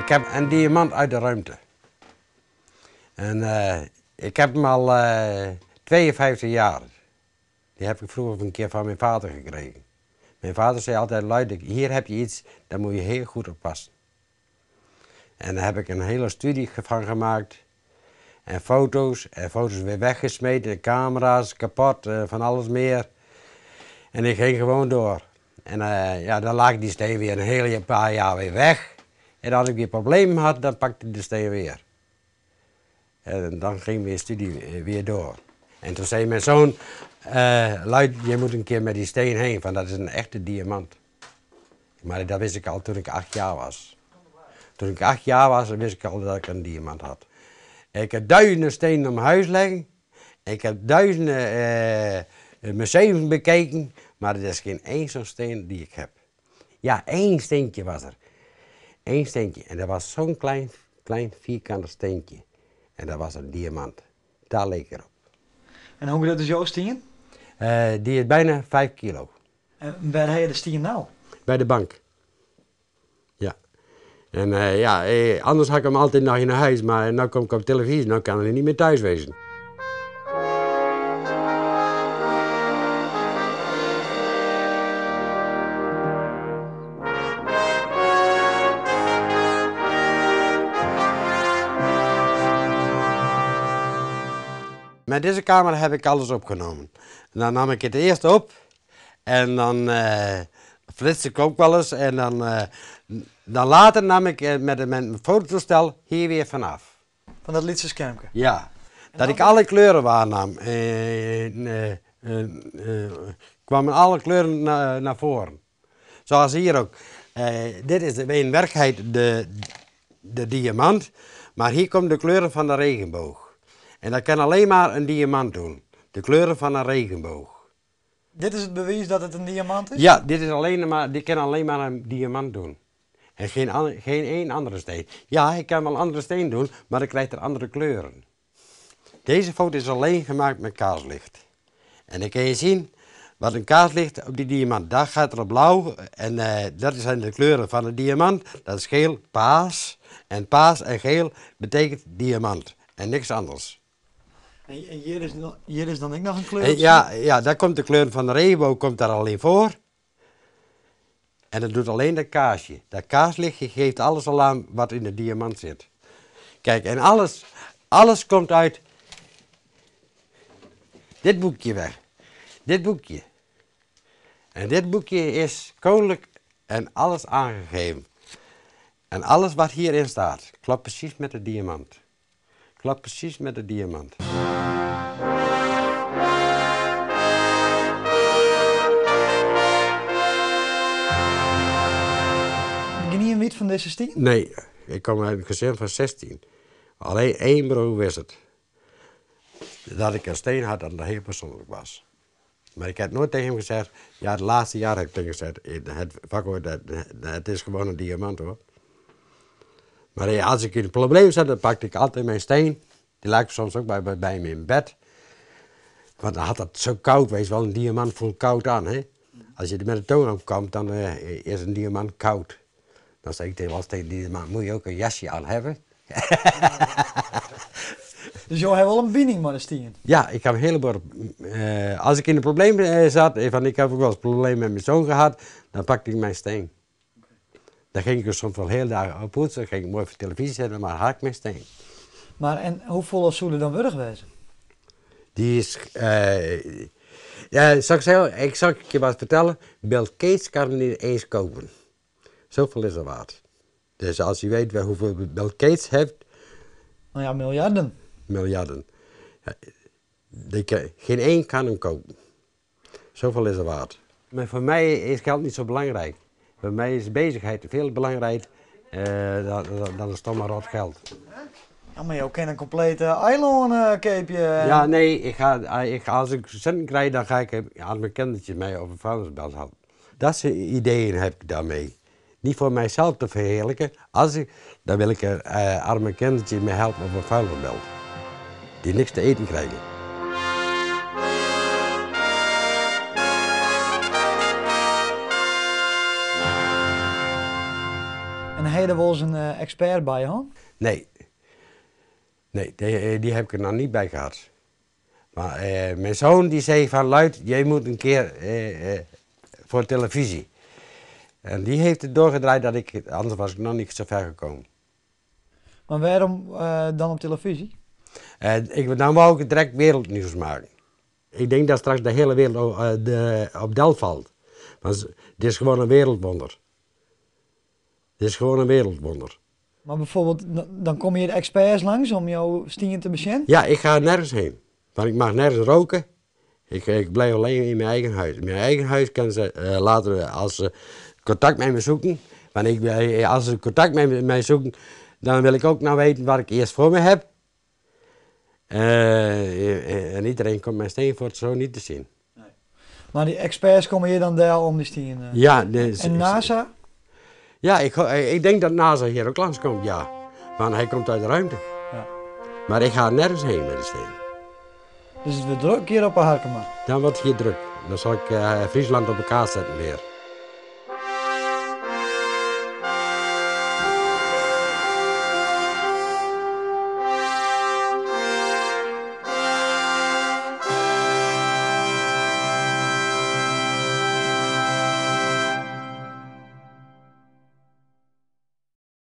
Ik heb een diamant uit de ruimte. En ik heb hem al 52 jaar. Die heb ik vroeger een keer van mijn vader gekregen. Mijn vader zei altijd luid, hier heb je iets, daar moet je heel goed op passen. En daar heb ik een hele studie van gemaakt. En foto's, en foto's weer weggesmeten, camera's kapot, van alles meer. En ik ging gewoon door. En ja, dan lag die steen weer een hele paar jaar weer weg. En als ik weer problemen had, dan pakte ik de steen weer. En dan ging mijn studie weer door. En toen zei mijn zoon, Luid, je moet een keer met die steen heen, want dat is een echte diamant. Maar dat wist ik al toen ik 8 jaar was. Toen ik 8 jaar was, wist ik al dat ik een diamant had. Ik heb duizenden stenen om mijn huis liggen. Ik heb duizenden museums bekeken, maar er is geen één zo'n steen die ik heb. Ja, één steentje was er. Eén steentje. En dat was zo'n klein, klein vierkant steentje. En dat was een diamant. Daar leek erop. En hoe groot is jouw steen? Die is bijna 5 kilo. En waar heb je de steen nou? Bij de bank. Ja. En ja, anders had ik hem altijd nog in huis, maar nu kom ik op televisie, nu kan hij niet meer thuis wezen. Met deze camera heb ik alles opgenomen. En dan nam ik het eerst op en dan flitste ik ook wel eens en dan later nam ik met mijn fototoestel hier weer vanaf. Van dat lytse schermpje? Ja, dat ik alle kleuren waarnam. Kwamen alle kleuren naar voren. Zoals hier ook. Dit is in werkelijkheid de diamant, maar hier komen de kleuren van de regenboog. En dat kan alleen maar een diamant doen. De kleuren van een regenboog. Dit is het bewijs dat het een diamant is? Ja, dit, is alleen maar, dit kan alleen maar een diamant doen. En geen één andere steen. Ja, ik kan wel een andere steen doen, maar dan krijgt er andere kleuren. Deze foto is alleen gemaakt met kaarslicht. En dan kun je zien wat een kaarslicht op die diamant. Daar gaat er op blauw en dat zijn de kleuren van de diamant. Dat is geel, paars. En paars en geel betekent diamant en niks anders. En hier is dan ook nog een kleur? En ja, ja, daar komt de kleur van de regenboog komt daar al in voor. En dat doet alleen dat kaarsje. Dat kaarslichtje geeft alles al aan wat in de diamant zit. Kijk, en alles komt uit dit boekje weg. Dit boekje. En dit boekje is koninklijk en alles aangegeven. En alles wat hierin staat, klopt precies met de diamant. Klopt precies met de diamant. Geniet je van deze steen? Nee, ik kom uit een gezin van 16. Alleen één broer wist het. Dat ik een steen had dat het heel persoonlijk was. Maar ik heb nooit tegen hem gezegd, ja, het laatste jaar heb ik tegen hem gezegd, het, vak, het is gewoon een diamant hoor. Maar als ik in een probleem zat, dan pakte ik altijd mijn steen. Die lag ik soms ook bij me in bed. Want dan had dat zo koud, weet je wel, een diamant voelt koud aan. Hè? Als je er met de tong op komt, dan is een diamant koud. Dan zeg ik tegen tegen die diamant, moet je ook een jasje aan hebben? Dus jou hebt wel een binding met de steen? Ja, ik heb een heleboel. Als ik in een probleem zat, van ik heb ook wel eens problemen met mijn zoon gehad, dan pakte ik mijn steen. Dan ging ik er soms wel heel dagen op poetsen, dan ging ik mooi voor televisie zetten, maar had ik mijn steen. Maar en hoeveel zullen dan worden geweest? Die is, ja, zal ik zeggen, ik zal je wat vertellen, Bill Gates kan hem niet eens kopen. Zoveel is er waard. Dus als je weet hoeveel Bill Gates heeft... Nou ja, miljarden. Miljarden. Ja, geen één kan hem kopen. Zoveel is er waard. Maar voor mij is geld niet zo belangrijk. Voor mij is bezigheid veel belangrijker dan een stomme rot geld. Ja, maar jou kent een complete eiland-capeje. Ja, nee, als ik centen krijg, dan ga ik aan mijn kindertjes mee over vuilnisbelt halen. Dat soort ideeën heb ik daarmee. Niet voor mijzelf te verheerlijken. Dan wil ik er arme kindertjes mee helpen op een vuilnisbelt. Die niks te eten krijgen. En ha je der wolris in ekspert by hân? Nee. Nee, dy heb ik der noch niet by gehad. Maar mijn zoon die zei van Luit, jij moet een keer voor televisie. En die heeft het doorgedraaid dat ik, anders was ik nog niet zo ver gekomen. Maar wêrom dan op televyzje? Ik, dan wou ik direct wereldnieuws maken. Ik denk dat straks de hele wereld op del valt. Want dit is gewoon een wereldwonder. Dit is gewoon een wereldwonder. Maar bijvoorbeeld, dan komme hjir eksperts langs om jo stien te besjen? Ja, ik ga nergens heen. Want ik mag nergens roken. Ik blijf alleen in mijn eigen huis. In mijn eigen huis kunnen ze later, als ze contact met me zoeken. Want als ze contact met mij zoeken, dan wil ik ook nou weten wat ik eerst voor me heb. En iedereen komt mijn steen voor het zo niet te zien. Nee. Maar die experts komen hier dan del om die stien? Ja, nee, En NASA? Ja, ik denk dat NASA hier ook langskomt, ja. Want hij komt uit de ruimte. Ja. Maar ik ga nergens heen met de steen. Dus het wordt druk hier op de Harkema? Dan wordt het hier druk. Dan zal ik Friesland op elkaar zetten weer.